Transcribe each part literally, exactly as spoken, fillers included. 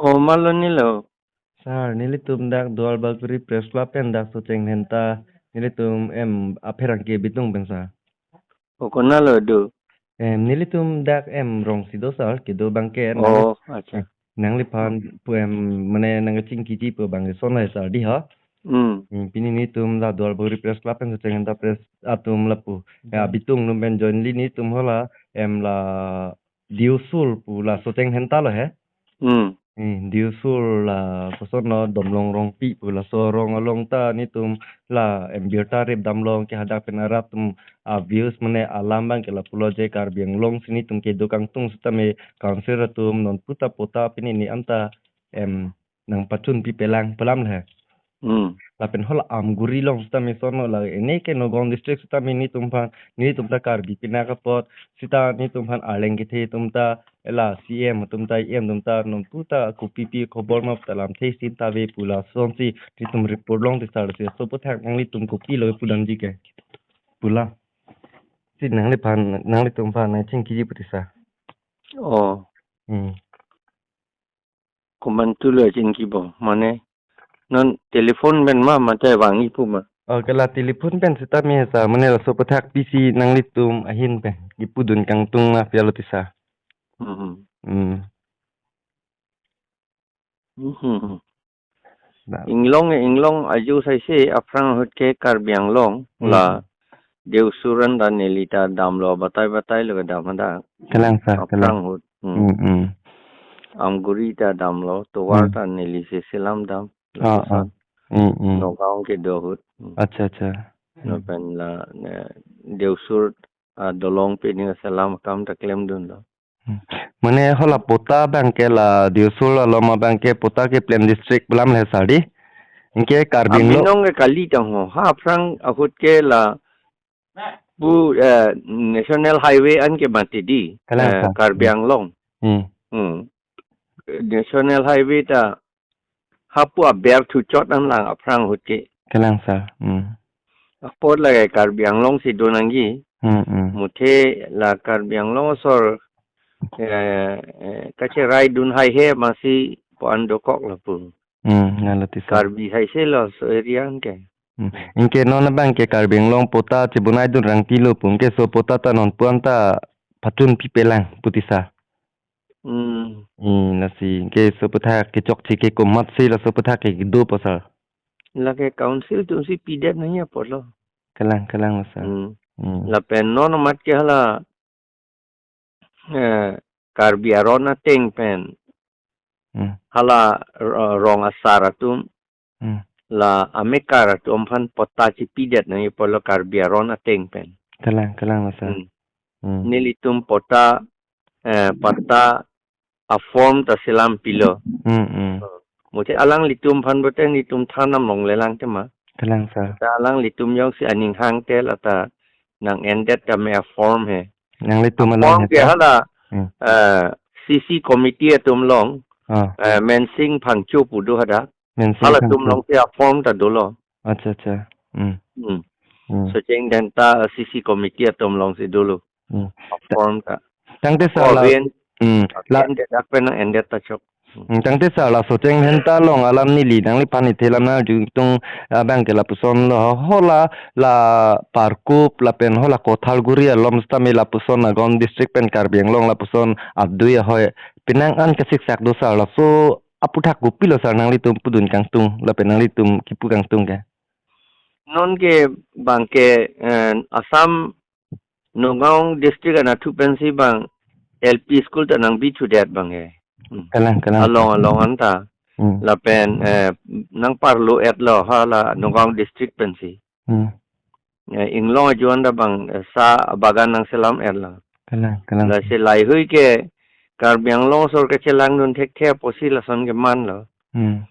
O, malo nilo. Sir, nelitum dak Duarbagori Press Club pen dak Socheng Dhenta, nelitum em apherangke bitung pen sir. O, konalo do? Em, nelitum dak em rong si do sir, kedo abangke nang, o, acha, eh, nangliphan pu em mane nangchingkiji pu abang son hai sir di ha. Hmm. Hmm, pini nelitum la Duarbagori Press Club pen Socheng Dhenta Press atum lapu. Ya, hmm, bitung atum pen jointly nelitum hala em la Diu Sur pu la Socheng Dhenta lo he. Hmm. Hmm, Diu Sur la koson lo Domlong Rongpi pu laso arong along ta nelitum la em birta rip damlo, ke hadak pen arat atum a views mane alam abangke lapulo je Karbi Anglong si nelitum kedo kangtung sitame council atum non puta patta pini ni anta em nangpachun pipelang pu alam le. Hmm. Lapen hala Amguri along sitame son lo la ene ke Nagaon district sitame nelitum aphan, nelitum ta Karbi pinak apot sita nelitum aphan arleng kethe atum ta, ela C M atum ta, E M atum ta non puta kopipi khobor ma ta lamthe sim ta ave pu lasonsi nelitum report longte sir si laso aphuthak nanglitum kopilo pudamji ke pu la si nangliphan nanglitum aphan nangchingkiji pu ti sir. O. Hmm. Komantu lo chingki bo, mane non telephone pen ma mate vangji pu ma? O, ke la telephone pen sitame sir, mane laso aphuthak pisi nanglitum ahin pen kipudun kangtung ma pi alo ti sir. Hmm. Hmm. Hmm. Ba- Inglong, inglong aju saise aphrang ahut ke Karbi Anglong, hmm, la Diu Sur an ta neli ta damlo, batai batai lo kedam hadak. Kalang sir, kalang. Aphrang ahut. Hmm. Hmm, hmm. Amguri ta damlo, tovar, hmm, ta neli si selam dam. Ah, ah. Hmm, hmm. Nagaon kedo ahut. Hmm. Acha, acha. Hmm. Lapen la, ne, Diu Sur, ah, dolong pen ni selam akam ta klemdunlo. Hmm. Mane hala patta abangke la Diu Sur along abangke patta ke plain district pu alam le sir di. Anke Karbi Anglong. Aminong ke kali tang ho. Ha aphrang ahut ke la pu, eh, National Highway an ke mati di, kalang, eh, sir, Karbi, hmm, Anglong. Hmm. Hmm. National Highway ta hapu aber thuchot an lang aphrang ahut ke. Kalang sir. Hmm. Apot lake Karbi Anglong si do nangji. Hmm, hmm. Muthe la Karbi Anglong asor, eh, eh, kacherai dun haihe masi po-an dokok lapu. Hmm, nalo ti sir. Karbi saise laso area anke. Hmm. Anke non abangke Karbi Anglong patta chibonai dun rangti lo pu, anke laso patta ta non pu an ta pachun pipelang pu ti sir. Hmm. Hmm, lasi, anke laso aphuthak kechokche ke komatsi laso aphuthak kedo pu sir? Lake council atum si pidet nangji apotlo. Kalang, kalang sir. Hmm. Hmm. Lapen non amat ke hala, eh, Karbi aron ateng pen. Hmm. Hala ro-, rong asar atum. Hmm. La amekar atum aphan patta chipidet nangji apotlo Karbi aron ateng pen. Kalang, kalang lo sir. Hmm. Hmm. Nelitum patta, eh, patta a form ta selam pilo. Hmm, hmm. Muthe alanglitum aphan pulote nelitum than nam longle lang tema. Kalang sir. Ta alanglitum jongsi aning hang te la ta nang-endet tame a form he. Nanglitum a along form he ke sir? Hala, hmm, eh, C C committee atum along, ah, eh, Mensing Phangcho pu do hadak. Mensing Phangcho. Halatum along si a form ta dolo. Acha, acha. Hmm. Hmm. Hmm. Socheng Dhenta C C committee atum along si dolo. Hmm. A form ta. Tangte sir, oh, la, ben, hmm, la, endet dak pen nang-endet ta chok. Hmm, tangte sir, la Socheng Dhenta along alam neli nangliphan ithelam nangjitung abangke lapuson lo, hala la Parkup lapen hala Kathalguri along sitame lapuson Nagaon district pen Karbi Anglong lapuson adui ahoi penang an kasiksak do sir, laso aphuthak kopilo sir nanglitum pudun kangtung lapen nanglitum kipu kangtung ke? Non ke abangke, eh, Assam Nagaon district anatthu pensi abang L P school ta nangbi chudet abangke. Hmm. Kalang, kalang. Along, along anta. Hmm. Lapen, eh, nangparlo-etlo hala Nagaon district pensi. Hmm. Eh, inglong ajoine ta abang, eh, sa bagan nangselam-etlo. Kalang, kalang. Lasi laheihui ke Karbi Anglong asor kachelangdun thekthe apotsi lason kemanlo. Hmm.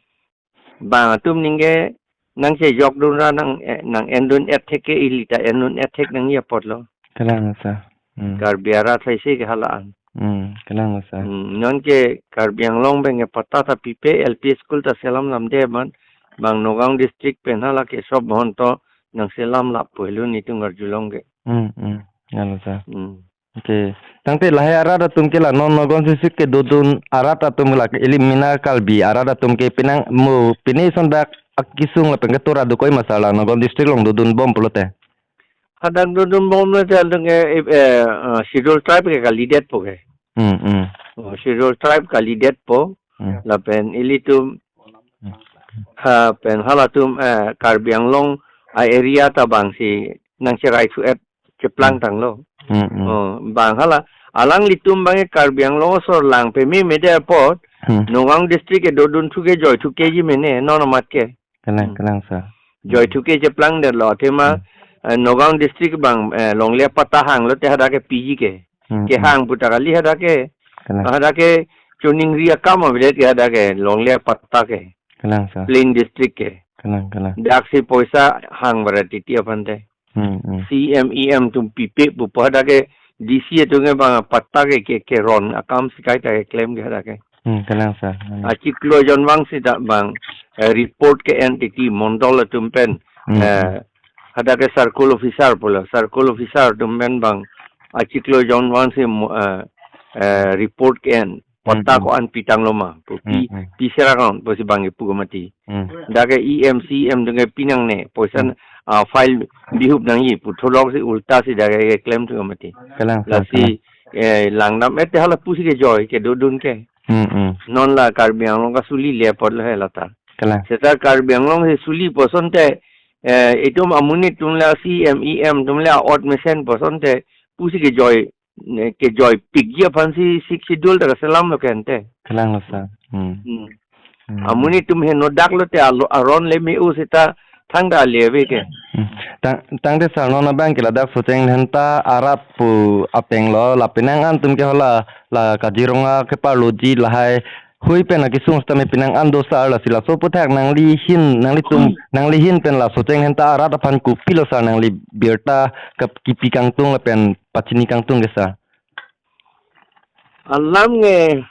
Bang atum ningke nangchejokdun ra nang, eh, nang-endun-et thek ke ili ta endun-et thek nangji apotlo. Kalang sir. Hmm. Karbi arat saise ke hala an. Hmm, kalang sir. Hmm, non ke Karbi Anglong abangke patta ta pipe, L P school ta selam lamde abang, bang Nagaon district pen hala Keshob Mahanta nangselam lapu helo nelitum arjulong ke. Hmm, hmm. Nalo sir. Hmm. Okay. Tangte lahai arat atum ke la non Nagaon District kedodun arat atum la ke ili mina Karbi arat atum ke penang mo pine ason dak akesung lapen ketur aduk oi ma sir la Nagaon District along dodunbom pulote. Hadak dodunbom lote along eh, eh, eh, Schedule Tribe ke kalidetpo ke. Hmm, hmm. Oh, Schedule Tribe kalidetpo. Hmm. Lapen ilitum Hmm. Ha pen halatum eh, Karbi Anglong a-area ta bang si nangcherai thu-et cheplang Hmm. tanglo. Hmm, hmm. Oh, bang hala alanglitum bang e Karbi Anglong asor lang pememede apot Hmm. Nagaon District kedodun thu kejoi thu keji mene non amat ke. Kalang, Hmm. kalang sir. Joi Hmm. thu ke cheplangdetlo athema Hmm. eh, Nagaon District bang eh, longle patta hanglote hadak ke piji ke. Hmm, hmm. Kehang puta kali hadak ke. Kalang. Hadak ke choningri akam avedet ke hadak ke longle patta ke. Kalang sir. Plain district ke. Kalang, kalang. Dak si poisa hang barat titi aphan te. Hmm, hmm. C M E M atum pipe pupo hadak ke D C atum ke bang patta ke ke keron akam si kaita keklem ke hadak ke. Hmm, kalang sir. Kalang. Achiklo jonvang si dak bang eh, report ke-en titi mondol atum pen Hmm, eh, hmm. hadak ke circle officer pulo, circle officer atum pen bang achiklo jonvang si mo- eh, eh, report ke-en patta Hmm, hmm. ko-an pitanglo ma pu pi Hmm, hmm. pi sera account pusi bang kepu ke mati. Hmm. Dak ke E M C M atum ke pinangne poisa Hmm. ah, file bihup nangji pu tholok si ulta si dak ke keklem thu ke mati. Kalang sir, Lasi kalang. eh, langdam-et te hala pusi kejoi kedodun ke. Hmm, hmm. Non la Karbi Anglong kasuli le apotlo he lata. Kalang. Seta Karbi Anglong he sulipo asonte eh, itum amonit atum la C M E M atum la ot mesenpo asonte pusi kejoi ne, kejoi pikji aphan si Sixth Schedule ta kaselamlo ke ante. Kalanglo sir. Hmm. Hmm. Hmm. Amonit atum henodak lote alo aron le me-o seta thangta ale ave ke. Hmm. Tang tangte sir non abang ke ladak Socheng Dhenta arat pu apenglo la penang an atum ke hala la Kaziranga keparloji lahai hui pen akesung sitame penang an do sir, lasi laso aphuthak nanglihin nanglitum nanglihin pen la Socheng Dhenta arat aphan kopilo sir nangli birta kap- kipi kangtung lapen pachini kangtung ke sir. Alam nge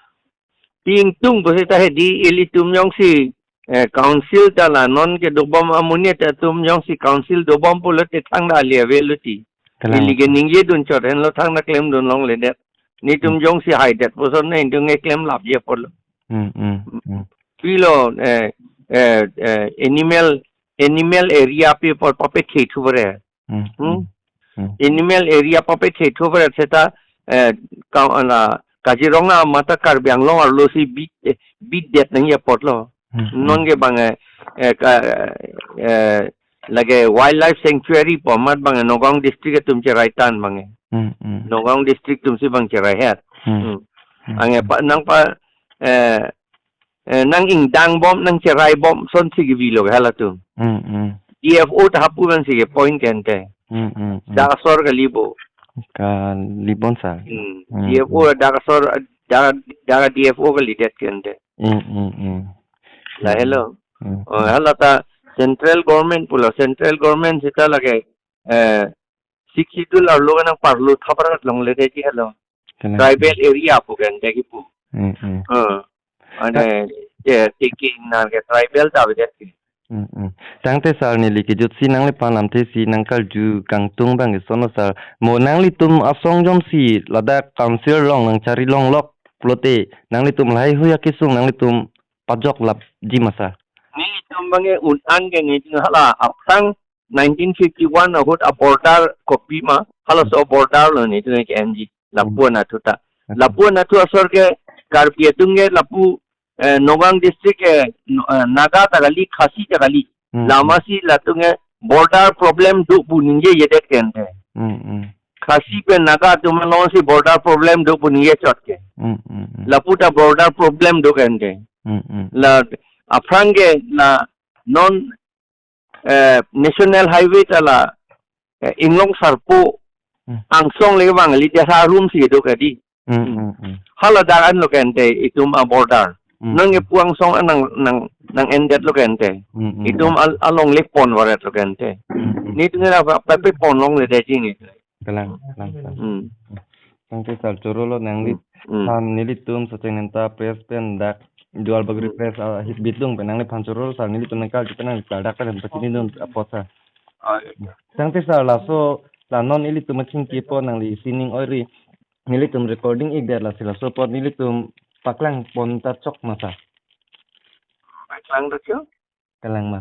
pingtung pusi ta hedi ilitum jongsi eh, council ta la non kedobom amonit atum jongsi council dobom pulote thangta ale avelo ti. Kalang. Ili ke ningjedun chot henlo thangta klemdun longledet. Netum Hmm. jongsi haidetpo ason netum ke klemlapji apotlo. Hmm, hmm, hmm. Pilo eh, eh, eh, animal animal area pi apot papethe thu pore. Hmm, Hmm? hmm, hmm. Animal area papethe thu pore seta eh, ka- la Kaziranga mate Karbi Anglong arlo si bit eh, bitdet nangji apotlo. Hmm, hmm. Non ke bang eh, eh, ka, eh, lake wildlife sanctuary pu amat bang eh, Nagaon district atum cherai tan bang eh. Hmm, hmm. Nagaon district atum si bang cherai het. Hmm. Hmm. Hmm, Ange hmm. pa nang pa eh, eh, nang ingdangbom nang cheraibom asonsi kevilo ke halatum. Hmm, hmm. D F O ta hapu ansi ke point ke ante. Hmm, hmm, hmm. Dak asor kalipo. Kalibon sir. Hmm. Hmm, D F O hmm. dak asor dak dak D F O kalidet ke ante. Hmm, hmm, hmm. Lahelo. Hmm, Oh, hmm. halata central government pulo, central government seta lake eh, Sixth Schedule arlo nangparlo thaprat longledetji helo. Kalang. Tribal area pu ke ante kipu. Hmm, hmm. Eh, Ka- ane eh, tiki nang ke tribal ta avedet ke. Hmm, hmm. Tangte sir neli kejutsi nangliphan lamthe si nangkarju kangtung bang ke sono sir. Mo nanglitum asong jomsi ladak council along nangchari longlok pulote nanglitum lahai hui akesung nanglitum pajoklapji ma sir. Nelitum bang eh un-an ke netum hala aphrang nineteen fifty-one ahut a-border kopi ma, halaso border lo netum ke-enji. Lapu Hmm. anathu ta. Okay. Lapu anathu asor ke Karbi atum ke lapu eh, Nagaon district ke no- eh, Naga ta kali, Khasi ta kali. Hmm, Lama hmm. si latum ke border problem do pu ningjejedet ke ante. Hmm, hmm. Khasi pen Naga atum alongsi border problem do pu ningje chot ke. Hmm, hmm, hmm. Lapu ta border problem do ke ante. Hmm, hmm. La aphrang ke la non eh, National Highway ta la eh, Inglong Sarpo Hmm. angsong le bang li dia harum si do kadi. Hmm, hmm, hmm. Hala dak an lo ke ante itum a-border. Hmm, Nang hmm. epu angsong an nang nang nang-endetlo ke ante. Hmm, hmm, Itum hmm. al along le pon varetlo ke ante. Hmm, hmm. Netum ke la pa pe pon longledetji ne. Kalang, kalang, kalang. Hmm. Tangte sir chorolo nangli Hmm. Hmm. phan nelitum Socheng Dhenta press pen dak Duarbagori Hmm. press ah, hit bitlung pen nangliphan chorolo sir nelitum nangkarju pen nangli sir dak pen pachinidun apot sir. Ah, iya. Tangte sir laso la non ilitum achingki apot nangli sining oiri nelitum recording-ik det, lasi laso apot nelitum paklang pon ta chok ma sir? Paklang do kyo? Kalang ma.